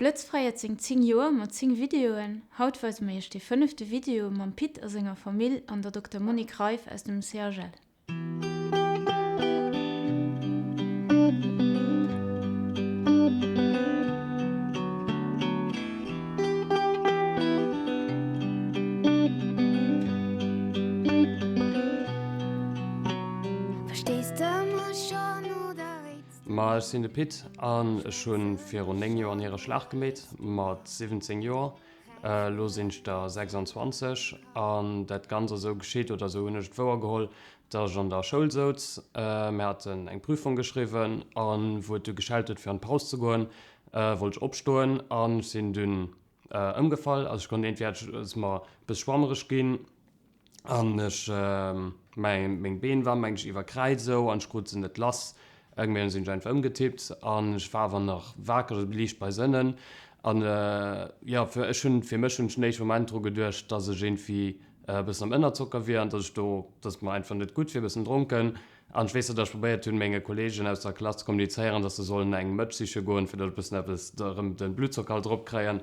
Blëtz feiert seng 10 Joer mat 10 Videoen. Haut weise mer iech dee fënnefte Video mam Pit a senger Famill an der Dokter Monique Reiff aus dem CHL. Ma ech sinn de Pit an ech hu virun 9 Joer en Hiereschlag gemeet, mat 17 Joer. Elo sinn ech der 26 an dat Ganzt ass esou geschitt, oder esou hunn ech et wouergeholl, dass ech an der Schoul souz. Mir haten eng Prüfung geschriwwen an wou et du geschellt huet fir an d'Paus ze goen, wollt ech opstoen an ech sinn dunn ëmgefall. Also ech konnt iergendwéi hat ech, ass mer e bësse schwammereg ginn an ech, mäi meng Been war meng ech iwwer Kräiz esou an ech krut se net lass. Iergendwéi sinn ech einfach ëmgetippt an ech war awer nach wakereg, also liicht bei Sënnen. An jo, fir ech hunn, fir mech hunn ech den éischte Moment dru geduecht, dass ech iergendwéi e bëssen am Ënnerzocker wier an dass ech do, dass et mer einfach net gutt wier, e bëssen dronken. An ech weess nach, dass ech probéiert hunn, menge Kolleegen aus der Klass ze kommunizéieren, dass se sollen eng Mëtsch siche goen, fir dass ech e bëssen eppes, erëm de Bluttzocker halt eropkréien.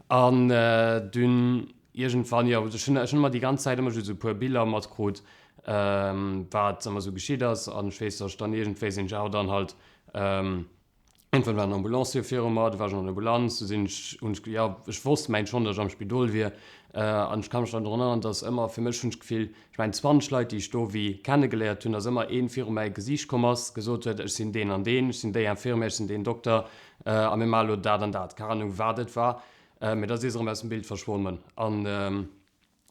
An dunn iergendwann, jo, ech hunn, ech hunn ëmmer déi ganz Zäit ëmmer just esou e puer Biller matkrut, wat ëmmer esou geschitt ass. An ech weess, dass ech dann iergendwéi sinn ech awer dann halt, Iergendwann war en Ambulancier viru mer, du war ech an der Ambulanz, du sinn ech, hunn ech, jo, ech wosst mengt schonn, datt ech am Spidol wier. An ech ka mech dann drun erënneren, datt ëmmer, fir mech hunn ech d'Gefill, ech mengen 20 Leit, déi ech do wéi kennegeléiert hunn, datt ëmmer een viru mäi Gesiicht komm ass, gesot huet, ech sinn deen an deen, ech sinn déi Infirmière, ech sinn deen Dokter a mir maache lo dat an dat. Keng Anung, wat et war, mee da si se erëm aus dem Bild verschwommen. An.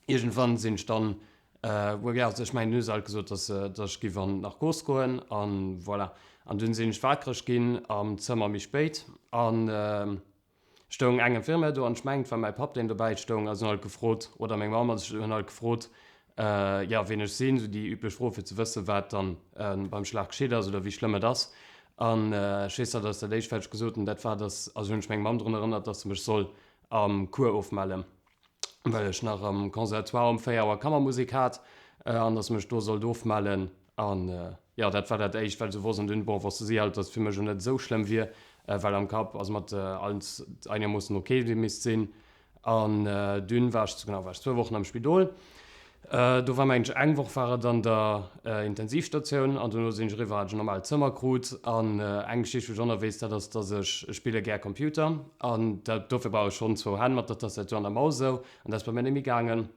Iergendwann sinn ech dann, jo, also ech mengen, dunn hu se halt gesot, dass, dass ech giff an d'Narkos goen an voilà. An dunn sinn ech wakereg ginn am Zëmmer méi spéit an stoung eng Infirmière do an ech mengen, et war mäi Papp, deen dobäi stoung a se hunn halt gefrot, oder meng Mamm, also se hunn halt gefrot, jo, wien ech sinn, esou déi üblech Fro fir ze wëssen, wat dann beim Schlag geschitt ass oder wéi schlëmm et ass. An ech weess nach, dass dat éischt, wat ech gesot hunn, dat war, dass, also hunn ech meng Mamm drun erënnert, dass se mech soll am Cours ofmellen. well ech nach am Conservatoire um 4 Auer Kammermusek hat an dass mech do sollt ofmellen an jo dat war dat éischt wat ech esou wosst an dunn bon wosste si halt dass et fir mech och net esou schlëmm wier well am Kapp ass mat alles einermoossen ok misst sinn an dunn war ech genau war ech zwou Wochen am Spidol. Do war mengen ech eng Woch war et an der Intensivstatioun an dono sinn ech eriwwer hat ech en normaalt Zëmmer krut. An eng Geschicht wou ech och nach weess dat ass dass ech ech spille gär Computer an dat dofir brauch ech schonn zwou Hänn mat der Tastatur an der Maus esou an dat ass bei mir net méi gaangen.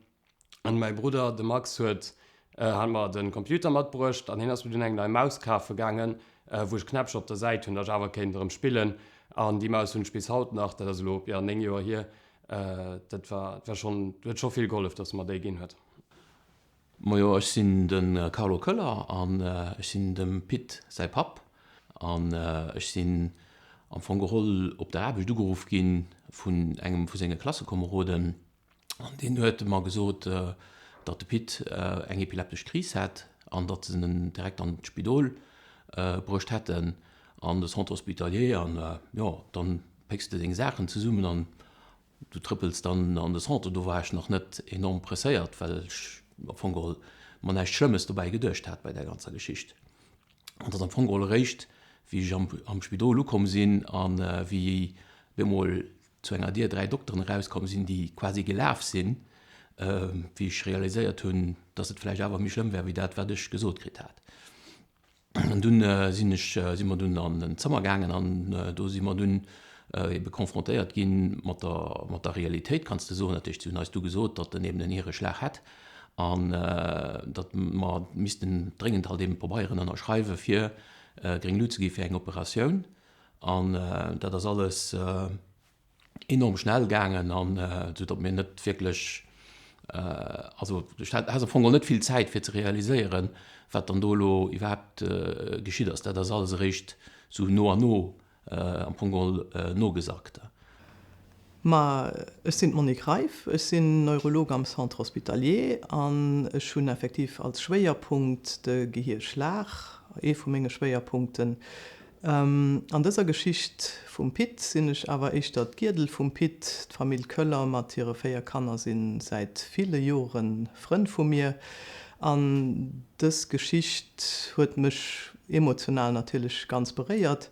An mäi Brudder de Max huet hat mer de Computer matbruecht an hien ass mir dunn eng nei Maus kafe gaangen wou ech Knäppcher op der Säit hunn, dass ech awer kéint erëm spillen an déi Maus hunn ech bis haut nach, dat ass elo jo 9 Joer hier. Dat war war schonn, huet scho vill gehollef, datt e mer déi ginn huet. Majo, ech sinn de Carlo Köller an ech sinn dem Pit säi Papp. An ech sinn am Fong geholl op der Aarbecht ugeruff gi vun engem vu senge Klassekomeroden an deen huet mer gesot, datt de Pit eng epileptesch Kris hätt an datt se en direkt an d'Spidol bruecht hätten, an de Centre hospitalier. An jo, dann pécks de deng Saachen zesummen an du trëppels dann an de Centre. Do war ech nach net enorm presséiert, well ech am Fong geholl mer näischt Schlëmmes dobäi geduecht hat bei där ganzer Geschicht. An et ass am Fong geholl eréischt, wéi ech am Spidol ukomm sinn a wéi bemol zu enger Dier 3 Dokteren erauskomm sinn, déi quasi gelaf sinn, wéi ech realiséiert hunn, dass et vläicht awer méi schlëmm war, wéi dat, wat ech gesot kritt hat. An dunn sinn ech, si mer dunn an en Zëmmer gaangen an do si mer dunn ebe confrontéiert gi mat der, mat der Realitéit, kanns de soen. Dat heescht, si hunn eis du gesot, datt en eben en Hireschlag hätt an datt mer missten dréngend halt eben Pabeieren ënnerschreiwe fir gréng Lut ze gi fir eng Operatioun. An dat ass alles enorm schnell gaangen an esou datt mir net wierklech, also ech hat am Fong och net vill Zäit fir ze realiséieren, wat dann do elo iwwerhaapt geschitt ass. Dat ass alles eréischt esou no an no am Fong geholl nogesackt. Ma ech sinn d'Monique Reiff, ech sinn Neurolog am Centre Hospitalier an ech hunn effektiv als Schwéierpunkt de Gehierschlag, ee vu menge Schwéierpunkten. An dëser Geschicht vum Pit sinn ech awer éischter d'Giedel vum Pit. D'Famill Köller mat hire 4 Kanner si säit ville Jore Frënn vu mir. An dës Geschicht huet mech emotional natierlech ganz beréiert.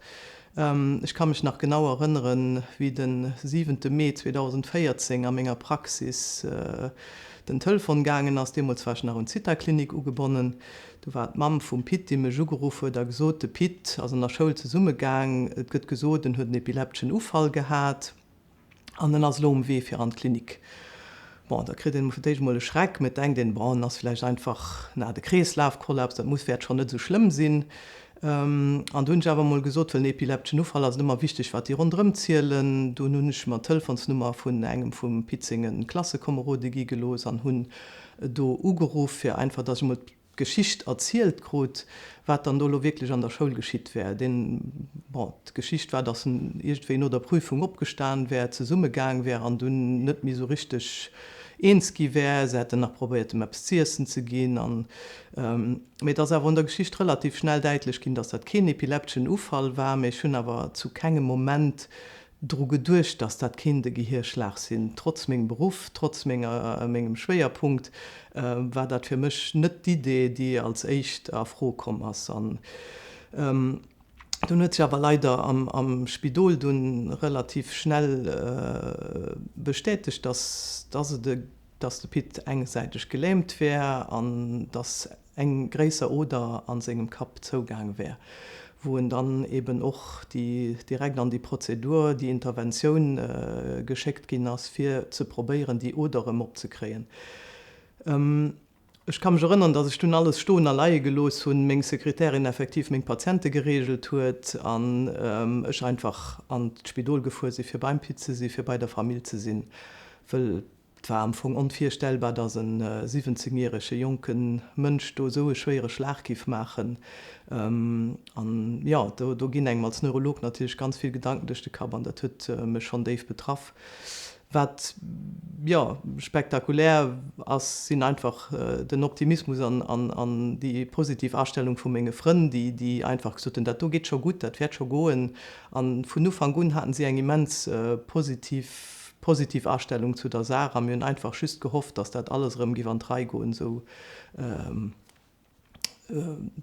Ech ka mech nach genau erënneren, wéi de siwente Mee 2014 a menger Praxis den Telefon gaangen ass. Deemools war ech nach un d'Zithaklinik ugebonnen. Do war d'Mamm vum Pit, déi mech ugeruff huet a gesot, de Pit ass an der Schoul zesummegaang, et gëtt gesot, en huet en epilepteschen Ufall gehat. An en ass elo um Wee fir an d'Klinik. Bon, da kritt een fir d'éischt emol e Schreck, mä et denkt een, bon, en ass vläicht einfach, na, de Kreeslafkollaps, dat muss, wäert schonn net esou schlëmm sinn. An du hunn ech awer emol gesot, well en epilepteschen Ufall ass et ëmmer wichteg, wat déi ronderëm zielen. Dunn hunn ech mer d'Telefonsnummer vun engem vum Pit senge Klassekomerode gi gelooss an hunn do ugeruff, fir einfach, dass ech emol d'Geschicht erzielt krut, wat dann do elo wierklech an der Schoul geschitt wär. Deen, bon, d'Geschicht war, dass en iergendwéi no der Prüfung opgestan wär, zesummegaang wär an dunn net méi esou richteg eens gi wär. Se hätten nach probéiert, em eppes z'iessen ze ginn an, mee et ass awer un der Geschicht relativ schnell däitlech ginn, dass dat keen epilepteschen Ufall war. Mee ech hunn awer zu kengem Moment dru geduecht, dass dat kéint e Gehierschlag sinn. Trotz mengem Beruff, trotz menger, mengem Schwéierpunkt, war dat fir mech net d'Idee, déi als éischt a Fro komm ass. An dunn huet sech awer leider am, am Spidol dunn relativ schnell bestätegt, dass, dass et e, dass de Pit engsäiteg gelähmt wär an dass eng gréisser Oder a sengem Kapp zougaang wär, wou en dann eben och déi direkt an déi Prozedur, déi Interventioun geschéckt ginn ass, fir ze probéieren, déi Oder erëm opzekréien. Ech ka mech erënnern, datt ech dunn alles stoen a leie gelooss hunn, meng Sekretärin effektiv meng Patiente gereegelt huet an ech einfach an d'Spidol gefuer si fir beim Pit ze sinn, fir bei der Famill ze sinn, wëll Et war am Fong onvirstellbar, dass e 17 järege jonke Mënsch do esou e schwéiere Schlag giff maachen. An jo, do ginn engem als Neurolog natierlech ganz vill Gedanken duerch de Kapp an dat huet mech schonn déif betraff. Wat, jo, spektakulär ass, sinn einfach den Optimismus an déi positiv Astellung vu menge Frënn, déi einfach gesot hunn, dat do geet scho gutt, dat wäert scho goen. An vun Ufank un haten si eng immens positiv Positiv Astellung zu der Saach a mir hunn einfach just gehofft, dass dat alles erëm giff an d'Rei goen, esou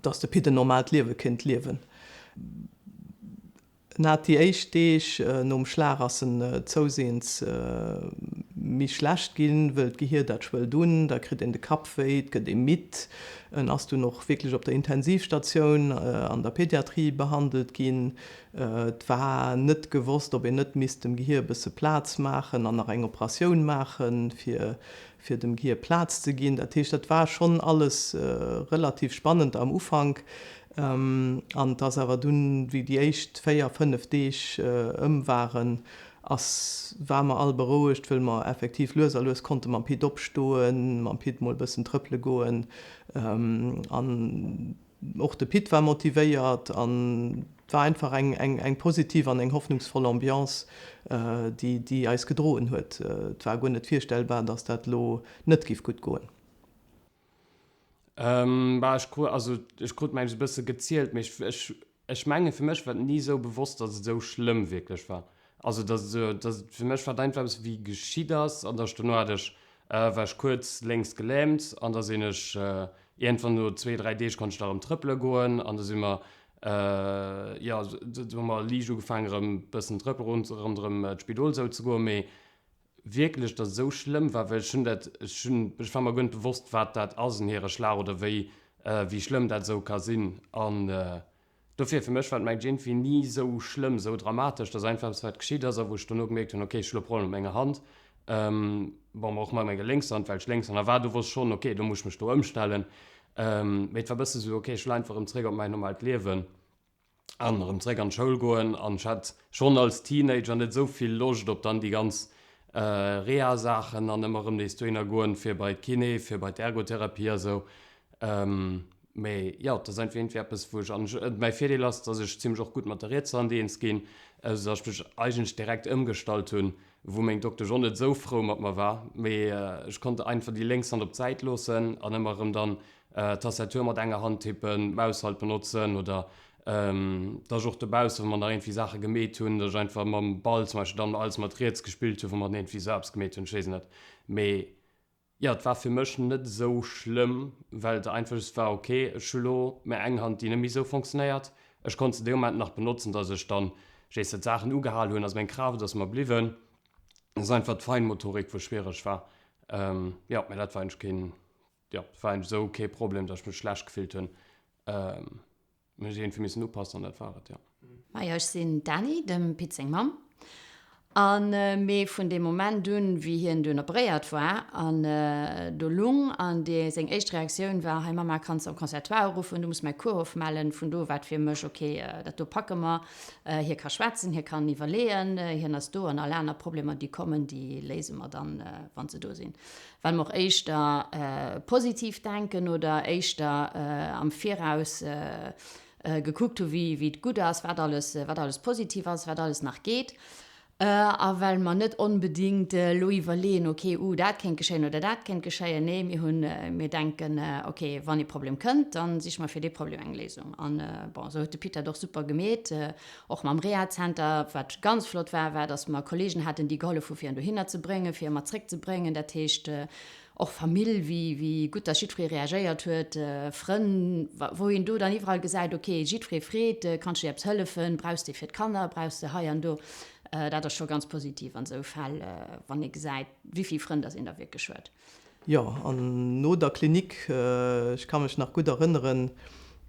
dass de Pit en normaalt Liewe kéint liewen. En hat déi éischt Deeg nom Schlag ass en zouseends méi schlecht ginn, wëll d'Gehier dat schwëllt un, da kritt een de Kapp wéi, et gëtt ee midd. En ass dunn och wierklech op der Intensivstatioun an der Pediatrie behandelt ginn. Et war net gewosst, ob een net misst dem Gehier e bësse Plaz maachen an nach eng Operatioun maachen, fir fir dem Gehier Plaz ze ginn. Dat heescht, dat war schonn alles relativ spannend am Ufank. An et ass awer dunn, wéi déi éischt 4, 5 Deeg ëm waren, ass, ware mer all berouegt, wëll mer effektiv lues a lues konnte mam Pit opstoen, mam Pit mol e bëssen trëppele goen an, Och de Pit war motivéiert an et war einfach eng eng positiv an eng hoffnungsvoll Ambiance, déi déi eis gedroen huet. Et war guer net virstellbar, dass dat elo net giff gutt goen. Bah, ech krut, also ech krut mengen ech e bësse gezielt, mee ech ech ech menge fir mech war et ni esou bewosst, dass et esou schlëmm wierklech war. Also dass et esou, dass et fir mech war et einfach eppes wéi geschitt ass an dass ech dono hat ech war ech kuerz lénks gelähmt an da sinn ech iergendwann no zwee, dräi Deeg konnt ech da erëm trëppele goen an da si mer, jo, do hu mer liicht ugefaangen erëm bëssen trëppele ronderëm d'Spidol esou ze goen, mee wierklech, datt et esou schlëmm war, well ech hunn dat, ech hunn, ech war mer guer net bewosst wat dat ass, en Hiereschlag oder wéi, wéi schlëmm dat esou ka sinn an Dofir, fir mech war et mengt iergendwéi ni esou schlëmm, esou dramatesch, dass einfach eppes wat geschitt ass a wou ech dono gemierkt hunn, ok, ech hu lo Problemer mat menger Hand, bon, ma och mat menger lénkser Hand, well ech Lénkshänner war, do wosst ech schonn, ok, do muss ech mech do ëmstellen. Mee et war bësse sou, ok, ech wëll einfach erëm zréck op mäin normaalt Liewen an erëm zréck an d'Schoul goen an ech hat schonn als Teenager net esou vill Loscht op dann déi ganz Reha-Saachen an ëmmer erëm nees dohinner goen, fir bei d'Kiné, fir bei d'Ergotherapie a sou. Mee jo, et ass einfach iergendwéi eppes, wou ech, an ech, mäi Virdeel ass, dass ech zimmlech och gutt mat der rietser Hand eens ginn, esou dass ech mech eigentlech direkt ëmgestallt hunn, wou meng Doktesch och net esou frou mat mer war. Mee ech konnt einfach déi lénks Hand op d'Säit loossen an ëmmer erëm dann d'Tastatur mat enger Hand tippen, d'Maus halt benotzen oder dass ech och dobausse, wa mer nach iergendwéi Saache gemeet hunn, dass ech einfach mam Ball zum Beispill dann alles mat riets gespillt hunn, wa mer dann iergendwéi esou eppes gemeet hunn, ech weess net. Mee Jo, et war fir mech net esou schlëmm, well et einfach just war, ok, ech hu lo meng eng Hand, déi net méi esou fonctionnéiert. Ech konnt se dee Moment nach benotzen, dass ech dann just d'Saachen ugehal hunn, also meng Kraaft ass mer bliwwen. Et ass einfach d'Feinmotorik wou schwiereg war. Jo, mä dat war eigentlech keen, jo, war eigentlech esou kee Problem, dass ech mech schlecht gefillt hunn. Mir hu sech iergendwéi missen upassen an dat war et, jo. Majo, ech sinn d'Dani, dem Pit seng Mamm. An mee vun deem Moment un, wéi hien dunn operéiert war an do lung an dee seng éischt Reaktioun war, Hei Mama, kanns de am Conservatoire uruffen, du muss mäi Cours ofmellen. Vun do war et fir mech, ok, dat do packe mer. Hie ka schwätzen, hie kann iwwerleeën, hien ass do an all aner Problemer, déi kommen, déi léise mer dann, wa se do sinn. Well mer och éischter positiv denken oder éischter am Viraus gekuckt hu wéi et gutt ass, wat alles, wat alles positiv ass, wat alles nach geet. A well mer net onbedéngt elo iwwerleeën, ok, uh, dat kéint geschéien oder dat kéint geschéien. Nee, mir hunn, mir denken, ok, wann ee Problem kënnt, da siche mer fir dee Problem eng Léisung. An bon, esou huet de Pit dat och super gemeet, och mam Rehazenter. Wat ganz flott war, war, datt mer Kollegen haten, déi gehollef hu fir en dohinner ze bréngen, fir e mat zréckzebréngen. Dat heescht, och Famill, wéi, wéi gutt datt jiddweree reagéiert huet, Frënn, wou een do dann iwwerall gesäit, ok, jiddweree freet, kanns du dir eppes hëllefen, brauchs de fir d'Kanner, brauchs de hei an do. Dat ass scho ganz positiv an esou Fäll, wann ee gesäit, wéi vill Frënn datt een da wierklech huet. Jo, an no der Klinik, ech ka mech nach gutt erënneren,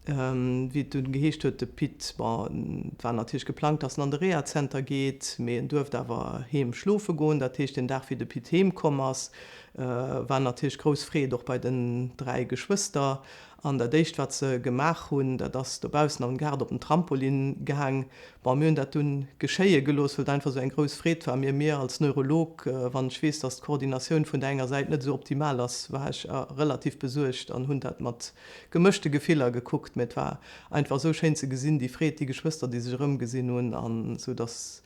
wéi et dunn geheescht huet, de Pit, bon, et war natierlech geplangt, dass en an de Rehazenter geet, mee en duerft awer heem schlofe goen. Dat heescht, deen Dag, wéi de Pit heem komm ass, war natierlech grouss Freed och bei den 3 Geschwëster. An dat éischt, wat se gemaach hunn, dat ass dobaussen am Gaart op den Trampolin gaang. Bon, mir hunn dat dunn geschéie gelooss, well et einfach esou eng grouss Freed war. Mir, mir als Neurolog, wann ech weess, dass d'Koordinatioun vun der enger Säit net esou optimal ass, war ech relativ besuergt an hunn dat mat gemëschte Gefiller gekuckt, mä et war einfach esou schéin ze gesinn, déi Freed, déi Geschwëster, déi sech erëmgesinn hunn an esou dass,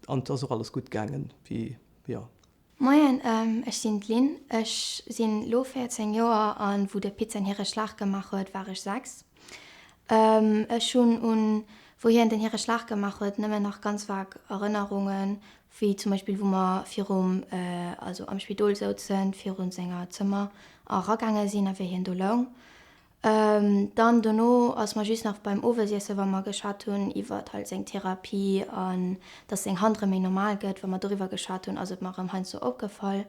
an et ass och alles gutt gaangen, wéi, jo. Moien, ech sinn d'Lynn, ech sinn lo 14 Joer an wou de Pit säin Hireschlag gemaach huet war ech 6. Ech hunn un wou hien den Hireschlag gemaach huet nëmmen nach ganz vag Erënnerungen, wéi zum Beispill wou mer virum, also am Spidol souzen, virun senger Zëmmer a ragaange sinn a wéi hien do loung. Dann dono ass mer just nach beim Owesiesse wa mer geschwat hunn iwwert halt seng Therapie an dass seng Hand rëm méi normal gëtt, wa mer doriwwer geschwat hunn ass et mer rëm heiansdo opgefall.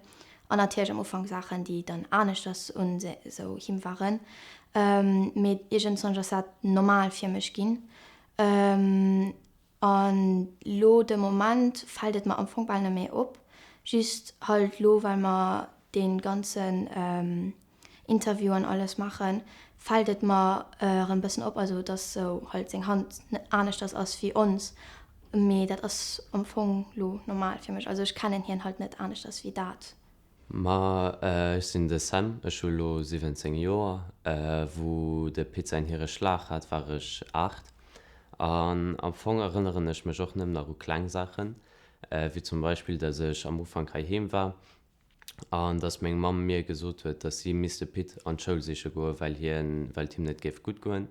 An natierlech am Ufank Saachen déi dann aneschters un sou him waren, mee iergendzwanch ass dat normal fir mech ginn. An lo de Moment fällt et mer am Fong bal net méi op, just halt lo well mer dee ganzen Interview an alles maachen, fällt et mer erëm bëssen op, also dass sou halt seng Hand aneschters ass wéi ons, mee dat ass am Fong lo normal fir mech, also ech kennen hien halt net aneschters wéi dat. Ma ech sinn de Sam, ech hu lo 17 Joer. Wou de Pit säin Hireschlag hat, war ech 8. An am Fong erënneren ech mech och nëmmen nach u kleng Saachen, wéi zum Beispill, dass ech am Ufank heiheem war an dass meng Mamm mir gesot huet, dass si misst de Pit an d'Schoul siche goen, well hien, well et him net géif gutt goen.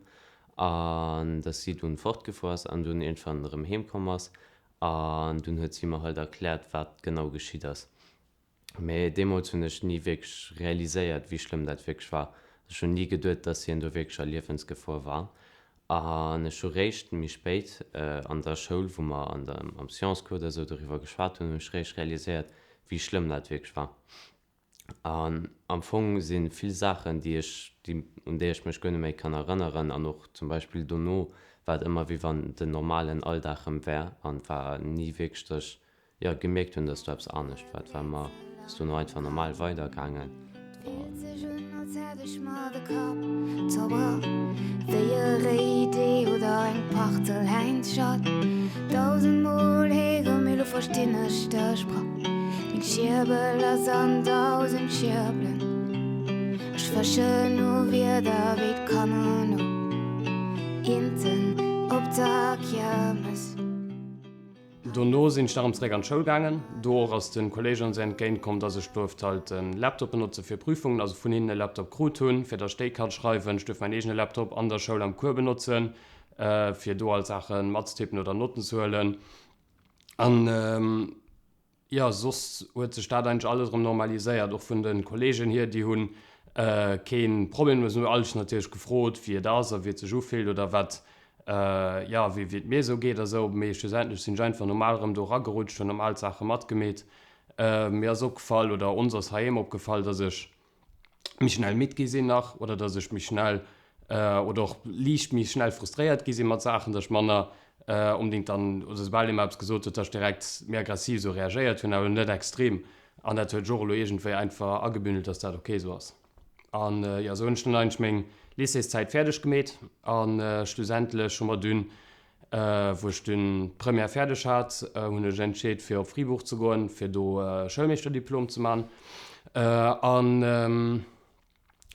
An dass si dunn fortgefuer ass an dunn iergendwann erëm heem komm ass. An dunn huet si mer halt erkläert, wat genau geschitt ass. Mee deemools hunn ech ni wierklech realiséiert, wéi schlëmm dat wierklech war. Ech hunn ni geduet, dass hien do wierklech a Liewensgefor war. An ech hu réischt méi spéit an der Schoul, wou mer an der, am Sciences-Cours oder esou doriwwer geschwat hunn, hunn ech réischt realiséiert, wéi schlëmm dat wierklech war. An am Fong si vill Saachen, déi ech, déi, un déi ech mech guer net méi kann erënneren. An och zum Beispill dono war et ëmmer, wéi wann den normalen Alldag erëm wär an et war ni wierklech, dass ech jo, gemierkt hunn, dass do eppes anescht war. Et war ëmmer, ass dono einfach normal weidergaangen. Fillt sech un, als hätt ech mer de Kapp zerbrach Wéi e Réidee oder eng Partelhäinschatt Dausendmol héiere, mee lo verstinn ech de Sprach Meng Schierbel ass an dausend Schierbelen Ech fëschen no Wierder wéi d'Kanner no Inten op der Kiermes. Dono sinn ech da rëm zeréck an d'Schoul gaangen. Do och ass de Kolleg ons entgéint komm, dass ech duerft halt en Laptop benotze fir Prüfungen, also vun hinnen e Laptop krut hunn, fir dass ech déi kann schreiwen. Ech duerft mäin eegene Laptop an der Schoul am Cours benotzen, fir do all Saache matzetippen oder Notten ze huelen. An jo, soss huet sech dat eigentlech alles erëm normaliséiert, och vun de Kollegen hier, déi hu kee Problem. Ech hunn all natierlech gefrot, wéi et ass a wéi et sech ufillt oder wat. jo, wéi et mir esou geet a sou. Mee schlussendlech sinn ech einfach normal erëm do eragerutscht, hunn normal d'Saache matgemeet. Mir ass opgefall, oder ons ass heiheem opgefall, dass ech méi schnell midd gi sinn nach oder dass ech méi schnell oder och liicht méi schnell frustréiert gi sinn mat Saachen, dass ech manner onbedéngt dann, oder soubal ee mer eppes gesot huet, dass ech direkt méi aggressiv esou reagéiert hunn, awer net extrem. An dat huet sech och elo iergendwéi einfach agebündelt, dass dat ok esou ass. An jo, esou hunn ech dann eigentlech meng Lycéeszäit fäerdeg gemeet a schlussendlech hu mer dunn Wou ech dunn d'Première fäerdeg hat, hunn ech entscheet fir op Fribourg ze goen, fir do e Schoulmeeschterdiplom ze man. An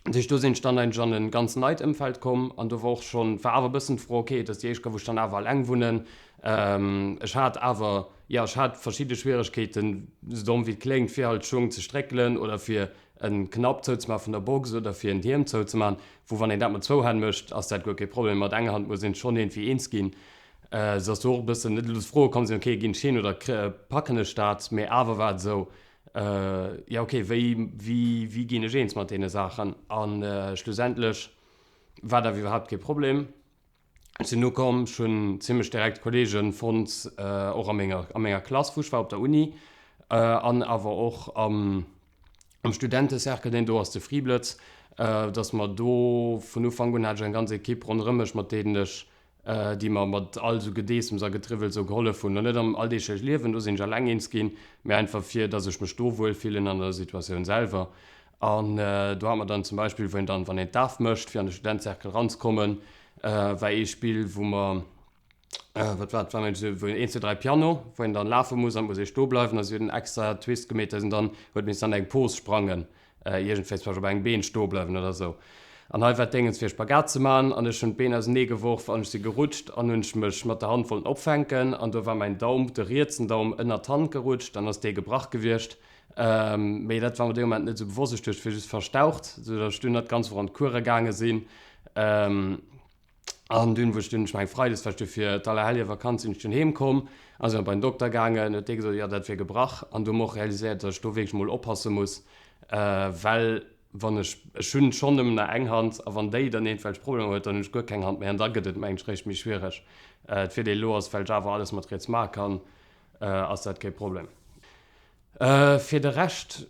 dat heescht, do sinn ech dann eigentlech an e ganz neit Ëmfeld komm an do war och schonn, war awer e bëssen d'Fro, ok, et ass déi éischt Kéier wou ech dann awer alleng wunnen. Ech hat awer, jo, ech hat verschidde Schwieregkeeten, esou domm wéi et kléngt, fir halt Schung ze stréckelen oder fir en Knapp zouzemaachen vun der Box oder fir en Hiem zouzemaachen, wou wann een dat mat zwou Hänn mécht, ass dat guer kee Problem, mat enger Hand muss een schonn iergendwéi eens ginn, sou dass do och e bëssen net elo d'Froe komm sinn, ok ginn ech hin oder packen ech dat, mee awer war et esou, jo ok wéi wéi wéi ginn ech eens mat deene Saachen a schlussendlech war dat awer iwwerhaapt kee Problem. Ech sinn ukomm, ech hunn zimmlech direkt Kolleegen fonnt, och a menger, a menger Klass, wou ech war op der Uni, an awer och am, am Studentecercle, deen do ass, de Friblëtz, dass mer do vun Ufank un hat ech eng ganz Ekipp ronderëm mech, mat deenen ech, déi mer mat all esou Gedeessems a Getriwwels esou gehollef hunn. Lo net am alldeegleche Liewen, do sinn ech alleng eens ginn, mee einfach fir, dass ech mech do wuel fillen an der Situatioun selwer. An do hat mer dann zum Beispill, wou een dann, wann een d'Daf mécht, fir an de Studentecercle eranzekommen, war ee Spill, wou mer, wat war dat, war mengen ech, wou een 1, 2, 3 Piano, wou een dann lafe muss an et muss ee stoe bleiwen. A si huet en extra Twist gemeet, dass een dann huet missen an eng Pose sprangen, iergendwéi zum Beispill op engem Been stoe bleiwen oder esou. An hei war d'Déngens fir Spagat ze man an ech hunn d'Been ausenee geworf an ech si gerutscht an hunn ech mech mat der Hand wollten opfänken an do war mäin Daum, de rietsen Daum, ënnert d'Hand gerutscht an ass dee gebrach gewiescht. Mee dat war mer dee Moment net esou bewosst. Ech duecht, et wier just verstaucht, sou datt ech dunn net ganz wor an d'Course gaange sinn. An dunn, wou ech dunn, ech mengen freides war ech du fir d'Allerheljevakanz, sinn ech dunn heem komm a si bei den Dokter gaangen, huet dee gesot, jo dat wier gebrach. An du hu mer och realiséiert, datt ech do wierklech mol oppasse muss, well wann ech, ech hunn schonn nëmmen nach eng Hand a wann déi dann iergendwelch Problemer huet, dann hunn ech guer keng Hand méi an da gëtt et mengen ech réischt méi schwiereg. D'Virdeel elo ass, well ech awer alles mat riets maache kann, ass dat kee Problem. Fir de Rescht,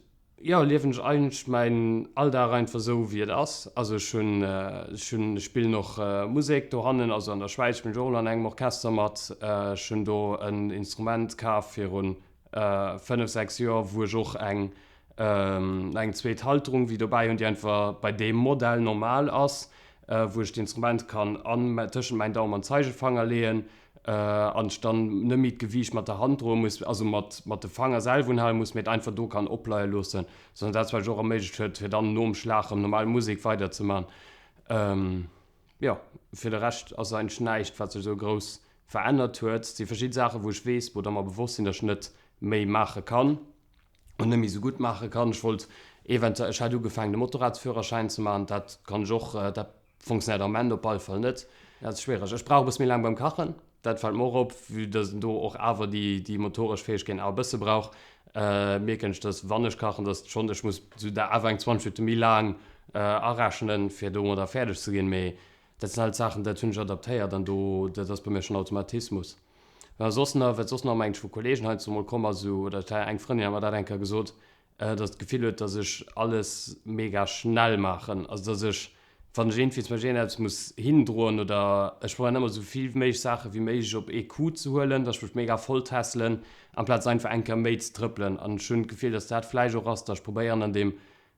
jo, liewen ech eigentlech mäin Alldag einfach esou wéi et ass. Also ech hunn, ech hunn, ech spillen och Musek dohannen, also an der Schwäiz spillen ech och elo an engem Orchester mat. Ech hunn do en Instrument kaf virun 5, 6 Joer, wou ech och eng, eng zweet Halterung wéi dobäi hunn, déi einfach bei deem Modell normal ass, wou ech d'Instrument kann an, tëschent mäin Daum an Zeigefanger leeën an ech dann net méi d'Gewiicht mat der Hand droe muss, also mat mat de Fanger selwer unhale muss, mee et einfach do kann opleie loossen, sondern dat wat ech och erméiglecht huet, fir dann nom Schlag erëm normal Musek weider ze man. Jo, fir de Rescht ass eigentlech näischt, wat sech esou grouss verännert huet. Et si verschidde Saachen, wou ech weess, wou der mer bewosst sinn, datt ech net méi maache kann an net méi esou gutt maache kann. Ech wollt eventuell, ech hat ugefaangen de Motorradsführerschäin ze maachen, dat kann ech och, dat Funktionéiert am Ament op alle Fall net. Dat ass schwiereg. Ech brauch e bësse méi laang beim Kachen. Dat fält mer och op, vue dass een do och awer déi, déi motoresch Fäegkeeten awer e bësse brauch. Mierken ech, dass wann ech kachen, dass schonn, ech muss sou da awer eng 20 Minutte méi laang arechnen, fir domadder fäerdeg ze ginn. Mee dat sinn halt Saachen, dat hunn ech adaptéiert an do, dat ass bei mir schonn Automatismus. Wat soss nach, wat soss nach mengt ech vu Kollegen heiansdo mol komm ass, esou, oder eng Frëndin hat mer dat eng Kéier gesot, dass d'Gefill huet, dass ech alles mega schnell maachen, also dass ech, wann ech iergendwéi zum Beispill iergendeppes muss hindroen oder ech probéieren ëmmer esou vill méiglech Saache wéi méiglech op ee Coup ze huelen, dass ech mech mega voll tässelen, amplaz einfach eng Kéier méi ze trëppelen. An ech hunn d'Gefill, dass dat vläicht och ass, dass ech probéieren an deem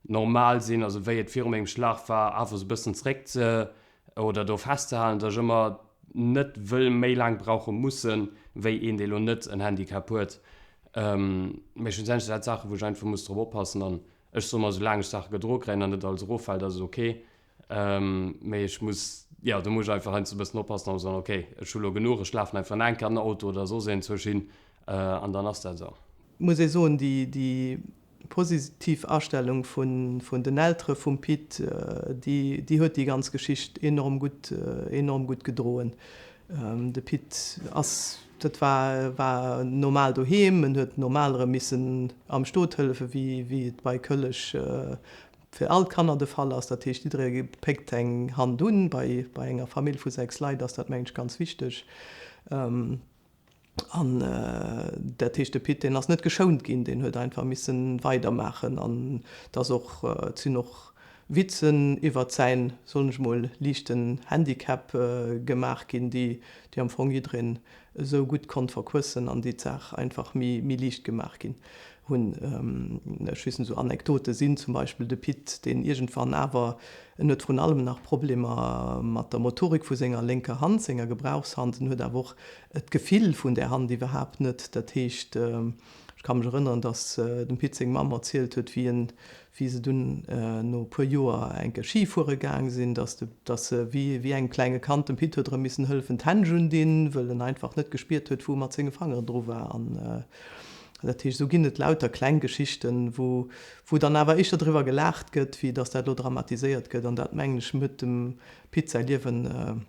normal sinn, also wéi et viru mengem Schlag war, awer esou e bëssen zréck ze oder do festzehalen, dass ech ëmmer net wëll méi laang brauche mussen, wéi een, dee lo net en Handicap huet. Mee schlussendlech sinn dat Saachen, wou ech einfach muss drop oppassen. An ech soe mer, soulaang ech Saache gedro kréien an net alles eroffält, ass et ok. Mee ech muss, jo, do muss ech einfach heiansdo e bëssen oppassen an soen, ok, ech hu lo genuch, ech lafen einfach nach eng Kéier an den Auto oder soss iergendzwousch hin an dann ass dat esou. Muss ee soen, déi positiv Astellung vun den Eltere vum Pit, déi huet déi ganz Geschicht enorm gutt, enorm gutt gedroen. De Pit ass, dat war, war normal doheem, en huet normal erëm missen am Stot hëllefen, wéi et bei Këlleg. fir all d'Kanner de Fall ass. Dat heescht, jidderee péckt eng Hand un. Bei enger Famill vu 6 Leit ass dat, mengen ech, ganz wichteg. An dat heescht, de Pit, deen ass net geschount ginn, deen huet einfach misse weidermaachen. An et ass och, et sinn och Witzen iwwert säin, soen ech mol, liichten Handicap gemaach ginn, déi, déi am Fong jiddereen esou gutt konnt verquëssen an déi d'Saach einfach méi, méi liicht gemaach ginn hunn. Ech weess net, esou Anekdote sinn zum Beispill de Pit, deen iergendwann awer, en huet vrun allem nach Problemer mat der Motorik vu senger lénker Hand, senger Gebrauchshand, en huet awer och d'Gefill vun där Hand iwwerhaapt net. Dat heescht, ech ka mech erënneren, datt dem Pit seng Mamm erzielt huet, wéi en, wéi se dunn no e puer Joer eng Kéier Ski fuere gaang sinn, datt de, datt se wéi, wéi engem klenge Kand dem Pit huet erëm missen hëllefen d'Hänsch undinn, wëll en einfach net gespiert huet, wou e mat senge Fangeren dru war. An dat heescht, esou ginn et lauter kleng Geschichten, wou, wou dann awer éischter driwwer gelaacht gëtt, wéi datt dat elo dramatiséiert gëtt. An dat, mengen ech, huet dem Pit säi Liewen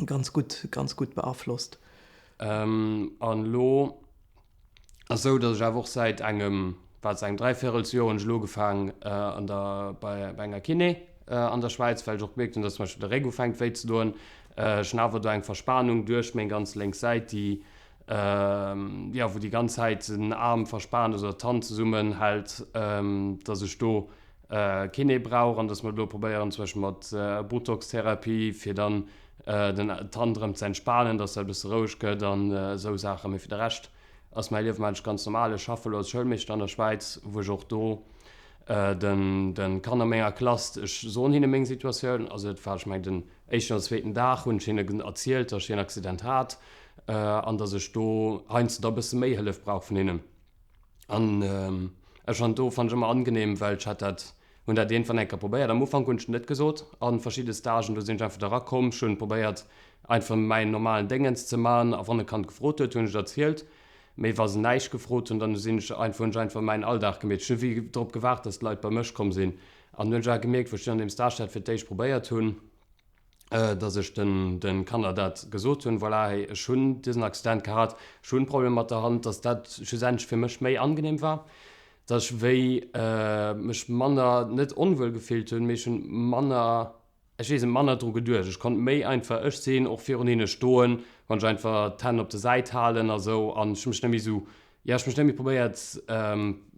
ganz gutt, ganz gutt beaflosst. An elo ass esou, datt ech awer och säit engem, wat ass, engem Dräivierelsjoer hunn ech elo ugefaang an der, bei enger Kiné an der Schwäiz, well ech och gemierkt hunn, datt zum Beispill de Réck ufänkt wéi ze doen. Ech hunn awer do eng Verspanung duerch meng ganz lénks Säit, déi, jo, wou déi ganz Zäit den Aarm verspaant ass oder d'Hand zesummenhält, datt ech do Kiné brauch an dass mer elo probéieren zum Beispill mat Botox-Therapie fir dann den d'Hand erëm ze entspanen, dass dat e bësse roueg gëtt an esou Saachen. Mee fir de Rescht ass mäi Liewen eigentlech ganz normal. Ech schaffe elo als Schoulmeeschter an der Schwäiz, wou ech och do den de Kanner menger Klass, ech soen hinne meng Situatioun, also et war ech mengen den éischten oder zweeten Dag hunn ech hinne erzielt, dass ech een Accident hat an dass ech do heiansdo da e bësse méi Hëllef brauch vun hinnen. An ech fand do fand ech ëmmer angenehm, well ech hat dat, hunn dat iergendwann eng Kéier probéiert. Am Ufank hunn ech net gesot a verschidde Stagen, do sinn ech einfach da rakomm, ech hunn probéiert einfach mäin normalen Déngens ze man a wann e Kand gefrot huet, hunn ech et erzielt. Mee wa se näischt gefrot hunn, dann sinn ech einfach, hunn ech einfach mäin Alldag gemeet. Ech hunn wéi drop gewaart, dass d'Leit bei mech komm sinn. An hunn ech awer gemierkt, wou ech dunn an deem Stage dat fir d'éischt probéiert hunn, dass ech de Kanner dat gesot hunn, voilà, hey, ech hunn diesen Accident gehat, ech hunn Problemer mat der Hand, dass dat schlussendlech fir mech méi angenehm war, dass ech wéi mech manner, net onwuel gefillt hunn, mee ech hunn manner, ech weess net, manner dru geduecht. Ech konnt méi einfach ech sinn, och virun hinne stoen, wann ech einfach d'Hänn op der Säit halen a sou an ech hu mech net méi sou, jo, ech hu mech net méi probéiert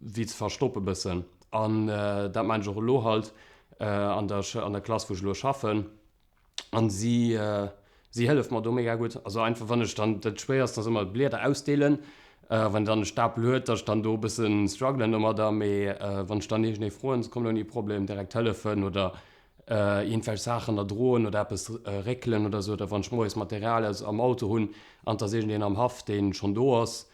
wéi ze verstoppe bëssen an dat maachen ech och elo halt. an der an der Klass wou ech elo schaffen an si si hëlleft mer do mega gutt. Also einfach wann ech dann dat schwéierst ass ëmmer d'Blieder ausdeelen, wann dann e Stapel huet, datt ech dann do e bëssen struggelen domadder, mee wann ech dann iergendee froen, se kommen ouni Problem direkt hëllefen oder iergendwelch Saachen erdroen oder eppes réckelen oder sou oder wann ech moies Material aus am Auto hunn an 't ass iergendeen am Haff deen schonn do ass,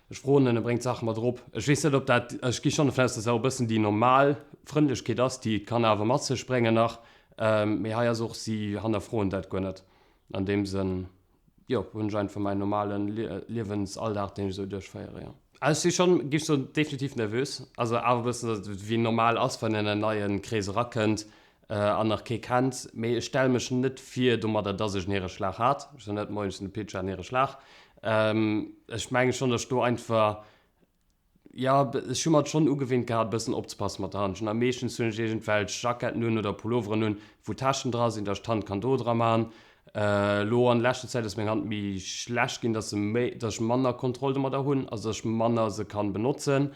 Ech froen en, e bréngt d'Saache mat erop. Ech weess net, ob dat, ech gi schonn dovun aus, dass dat och e bëssen déi normal Frëndlechkeet ass, déi d'Kanner awer mat sech bréngen nach. Mee hei ass och, si hannerfroen dat guer net. An deem Sënn, jo, hunn ech einfach mäin normale Liewensalldag, deen ech esou duerchféiere, jo. Also ech si schonn, géif ech soen, definitiv nervös. Also awer e bëssen, wéi normal ass, wann een an en neie Krees erakënnt. An nach kee kennt, mee ech stelle mech net vir domadder, dass ech en Hiereschlag hat. Ech soen net, Moien, ech sinn de Pit, ech hat en Hiereschlag. Ech menge schonn, dass ech do einfach, jo, ech hu mer et schonn ugewinnt gehat, e bëssen opzepasse mat der Hand. Ech hunn meeschtens hunn ech iergendwelch Jacketten un oder Pulloveren un, wou Täschen dra sinn, dass ech d'Hand kann do dra man. Elo an leschter Zäit ass meng Hand méi schlecht ginn, dass se méi, dass ech manner Kontroll domadder hunn, also dass ech manner se kann benotzen.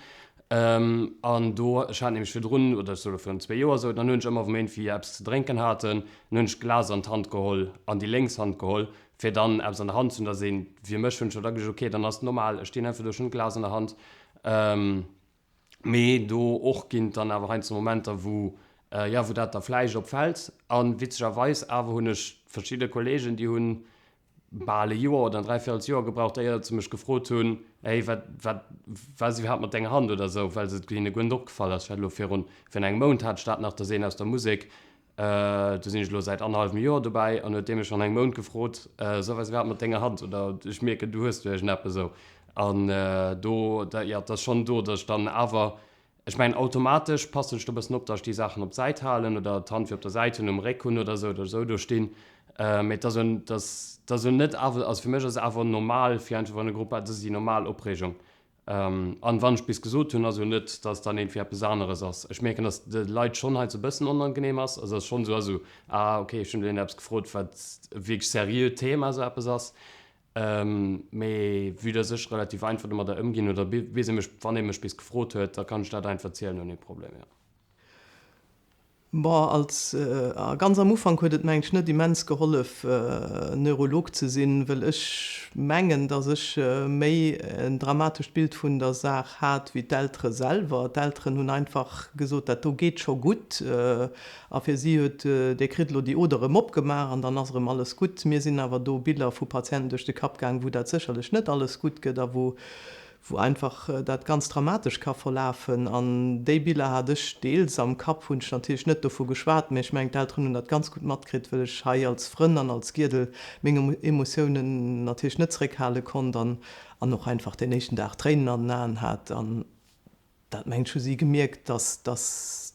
An do, ech hat nämlech virdrun, oder ech soe lo virun zwee Joer esou, dann hunn ech ëmmer, wa mir iergendwéi eppes ze drénken haten, dann hunn ech d'Glas an d'Hand geholl, an déi lénks Hand geholl, fir dann eppes an der Hand ze hunn, dass een, fir mech hunn ech da geduecht, okay, dann ass et normal, ech stinn einfach do, ech hunn d'Glas an der Hand. Mee do och ginn et dann awer heiansdo Momenter, wou, jo, wou dat da vläicht opfält. A witzegerweis awer hunn ech verschidde Kolleegen, déi hunn bal e Joer oder en Dräivierelsjoer gebraucht, éier se mech gefrot hunn, Hey, wat, wat, wat ass iwwerhaapt mat denger Hand oder esou, well se et hinne guer net opgefall ass. Ech hat elo virun, virun engem Mount hat ech dat nach, dass een aus der Musek, Do sinn ech elo säit annerhallwem Joer dobäi an huet dee mech schonn engem Mount gefrot, So, wat ass iwwerhaapt mat denger Hand? Oder ech mierken, du hues do iergendeppes esou. An do, jo, et ass schonn do, datt ech dann awer, ech mengen, automatesch passen ech do e bëssen op, datt ech déi Saachen op d'Säit halen oder d'Hand fir op der Säit hunn, um Réck hunn oder esou oder esou do stinn. Mee et ass jo, et ass, et ass jo net awer, also fir mech ass et awer normal, fir einfach wann e Grupp, dat ass déi normal Opreegung. An wann ech bis gesot hunn, ass elo net, dass dann iergendwéi eppes aneres ass. Ech mierken, dass de Leit schonn hei sou e bëssen onangenehm ass. Also ass schonn esou, also, ah okay, ech hunn elo eppes gefrot, wat e wierklech seriöt Thema esou eppes ass. Mee vue dass ech relativ einfach domadder ëmginn oder bis ee mech, wann ee mech bis gefrot huet, da kann ech dat einfach zielen ouni Problem, jo. Bon, als, a ganz am Ufank huet et mengen ech net immens gehollef Neurolog ze sinn, wëll ech mengen, datt ech méi en dramatescht Bild vun der Saach hat wéi d'Eltere selwer. D'Elteren hunn einfach gesot, dat do geet scho gutt, a fir si huet, dee kritt elo déi Oder erëm opgemaach an dann ass erëm alles gutt. Mir sinn awer do Biller vu Patienten duerch de Kapp gaang, wou dat sécherlech net alles gutt gëtt a wou wou einfach dat ganz dramatesch ka verlafen. An déi Biller hat ech deels am Kapp, hunn ech natierlech net dovu geschwat, mä ech mengen d'Elteren hunn dat ganz gutt matkritt, well ech hei als Frënn an als Giedel meng Emotiounen natierlech net zeréckhale konnt an an och einfach deen éischten Dag Tréinen an den Aen hat. An dat mengen ech hu si gemierkt, dass dass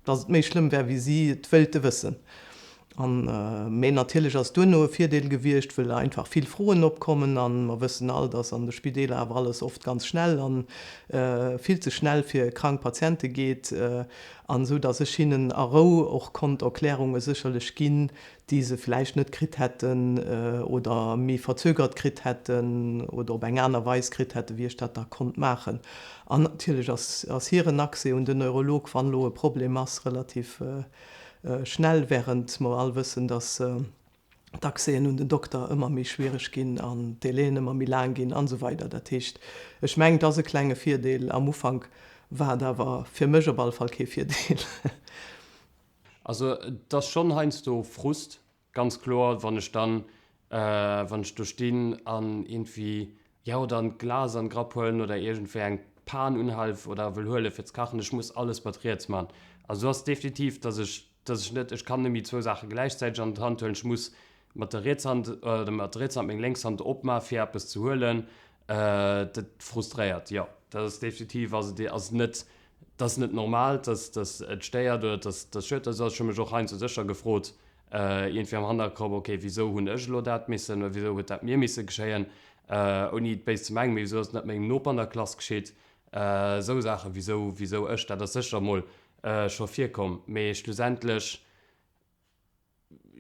dass et méi schlëmm wär, wéi si et wéilte wëssen. An, mee natierlech ass duerno e Virdeel gewiescht, wëll einfach vill Froen opkommen. A mer wëssen all, dass an de Spideeler awer alles oft ganz schnell a vill ze schnell fir krank Patiente geet, an esou dass ech hinnen a Rou och konnt Erklärunge sécherlech ginn, déi se vläicht net kritt hätten oder méi verzögert kritt hätten oder op eng aner Weis kritt hätten, wéi ech dat da konnt maachen. An natierlech ass hiren Accès un den Neurolog, wann elo e Problem ass, relativ schnell, während mer all wëssen, dass d'Accèsen un den Dokter ëmmer méi schwiereg ginn an d'Délaiën ëmmer méi laang ginn an esou weider. Dat heescht, ech mengen, et ass e klenge Virdeel. Am Ufank war et awer fir mech op alle Fall kee Virdeel. Also et ass schonn heiansdo Frust, ganz kloer, wann ech dann, wann ech do stinn an iergendwéi, jo, oder en Glas an Grapp huelen oder iergendwéi eng Pan unhalen oder wëll huelen fir ze kachen, ech muss alles mat riets man. Also do ass definitiv, dass ech, dass ech net, ech kann net méi zwou Saache gläichzäiteg an d'Hand huelen, ech muss mat der rietser Hand oder mat der rietser Hand meng lénks Hand opma fir eppes ze huelen. Dat frustréiert, jo, dat ass definitiv, ass et ass net, dat ass net normal, dass dass et stéiert oder dass dass schued ass. Ech hu mech och heiansdo sécher gefrot, iergendwéi am Hannerkopp, okay, wisou hunn ech elo dat missen oder wisou huet dat mir misse geschéien, ouni et béis ze mengen, mee wisou ass et net mengem Noper an der Klass geschitt, esou Saachen, wisou wisou ech, dat ass sécher emol scho virkomm, mee schlussendlech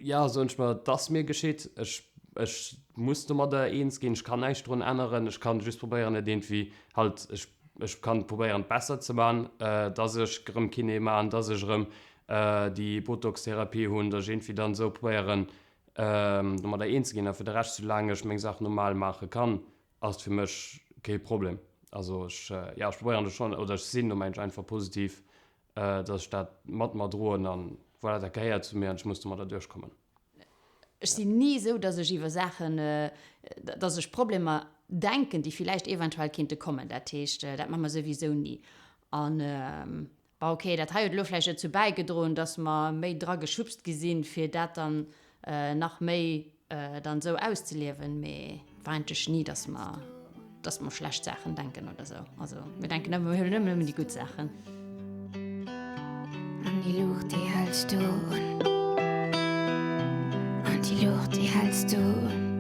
Jo, soen ech mer, et ass mir geschitt, ech, ech muss domadder eens ginn, ech kann näischt drun änneren, ech kann just probéieren et iergendwéi halt, ech, ech kann probéieren et besser ze man, dass ech erëm Kiné man, dass ech erëm déi Botox-Therapie hunn, dass ech iergendwéi dann esou probéieren domadder eens ze ginn. A fir de Rescht, soulaang ech meng Saach normal maache kann, ass et fir mech kee Problem. Also ech, jo, ech probéieren do schonn, oder ech sinn do mengen ech einfach positiv, dass ech dat mat mer droen an voilà, dat gehéiert zu mir an ech muss domadder duerchkommen. Ech sinn ni esou, dass ech iwwer Saachen, dass ech Problemer denken, déi villäicht eventuell kéinte kommen. Dat heescht, dat maache mer souwisou ni. An, bon, okay, dat hei huet elo vläicht dozou bäigedroen, dass mer méi dra geschubst gi sinn, fir dat dann nach méi dann esou auszeliewen, mee war eigentlech ni, dass mer, dass mer schlecht Saachen denken oder esou. Also mir denken ëmmer, mir huelen ëmmer nëmmen déi gutt Saachen. An déi Luucht déi häls du un. An déi Luucht déi häls du un.